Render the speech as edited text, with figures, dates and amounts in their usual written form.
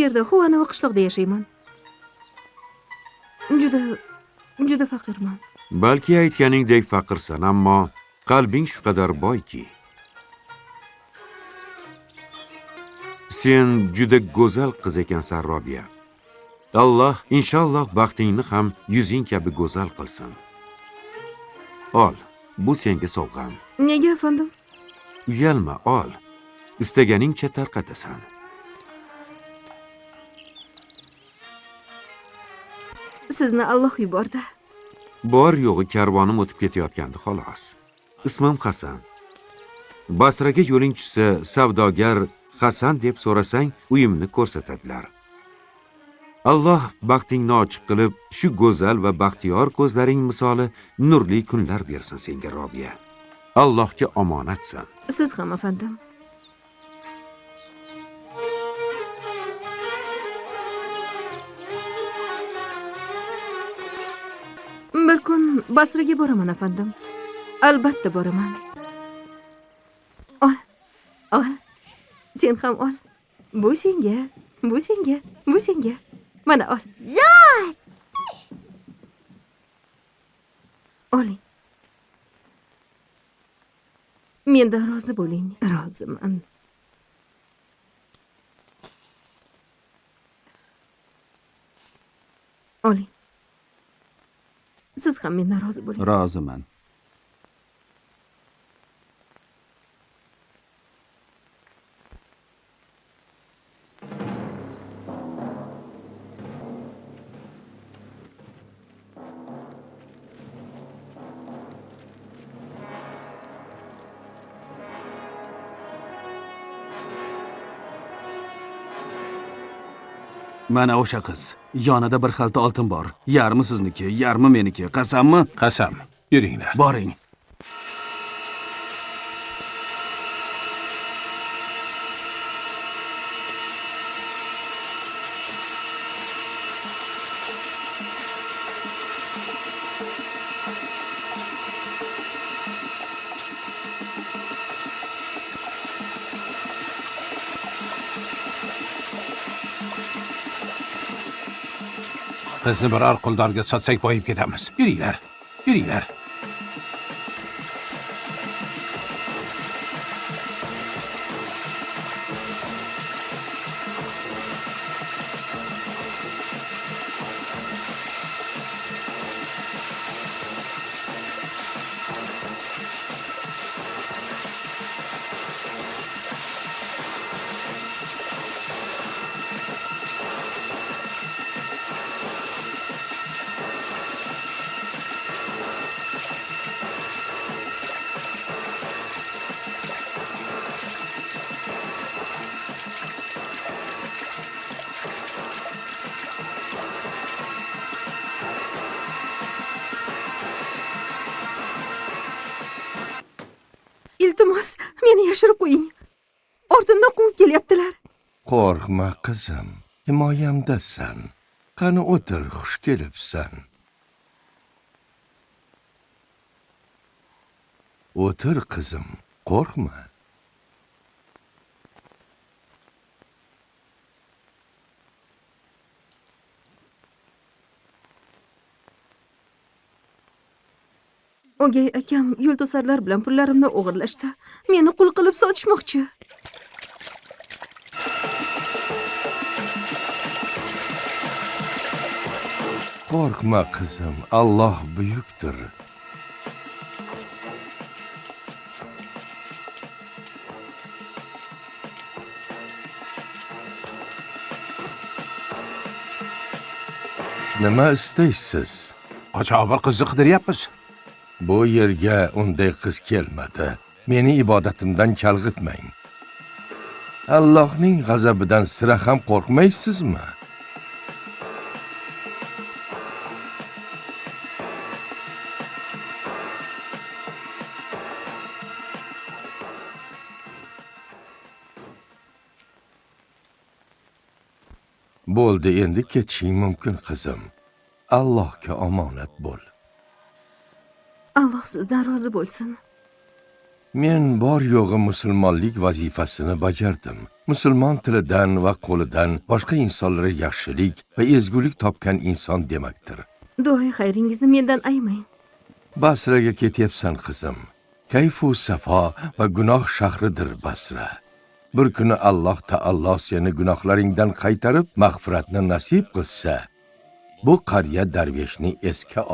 yerda, Huanova qishloqda yashayman. Juda, juda faqirman. Balki aytganingdek faqirsan, ammo qalbing shu qadar boyki. Sen juda go'zal qiz ekansan, Robiya. Alloh inshaalloh baxtingni ham yuzing kabi go'zal qilsin. Ol, bu senga sovg'am. Nega, afandim? Uyalma, ol. Istaganingcha tarqatasan. Sizni Alloh yubordi. Bor yo'g'i karvonim o'tib ketayotgandi xolos. Ismim Hasan. Basraga yo'ling tushsa, savdogar Hasan deb so'rasang, uyimni ko'rsatadilar. Alloh baxtingni ochiq qilib, shu go'zal va baxtiyor ko'zlaring misoli nurli kunlar bersin senga, Robiya. Allohga omonatsan. Siz ham, afandim. Bir kun Basraga boraman, afandim. Albatta boraman. Ol, ol. Sen ham ol. Bu senga, bu senga, bu senga. Mana ol. Zo'r! Oling. Mendan rozi bo'ling. Roziman. Oling. Siz ham mendan rozi bo'ling. Roziman. Mana o'sha qiz. Yonida bir xalta oltin bor. Yarmi sizniki, yarmi meniki. Qasammi? Qasam. Yuringlar. Boring. Qizni biror quldorga sotsak boyib ketamiz. Yuringlar. Yuringlar. Iltimos, meni yashirib qo'ying. Ortimdan quvib kelyaptilar. Qo'rqma qizim, himoyamdasan. Qani o'tir, xush kelibsan. O'tir qizim, qo'rqma. O'gay akam yo'lto'sarlar bilan pullarimni o'g'irlashdi. Meni qul qilib sotishmoqchi. Qo'rqma qizim, Alloh buyukdir. Nima istaysiz? Qochoq bir qizni qidiryapmiz. Bu yerga unday qiz kelmadi. Meni ibodatimdan chalg'itmang. Allohning g'azabidan sira ham qo'rqmaysizmi? Bo'ldi, endi ketishing mumkin qizim. Allohga omonat bo'l. Alloh sizdan rozi bo'lsin. Men bor yo'g'i musulmonlik vazifasini bajardim. Musulmon tilidan va qo'lidan boshqa insonlarga yaxshilik va ezgulik topgan inson demakdir. Duoyi xayringizni mendan ayamang. Basraga ketyapsan qizim. Kayfu safo va gunoh shahridir Basra. Bir kuni Alloh taolo seni gunohlaringdan qaytarib mag'firatni nasib qilsa, bu qariya darveshni esga ol.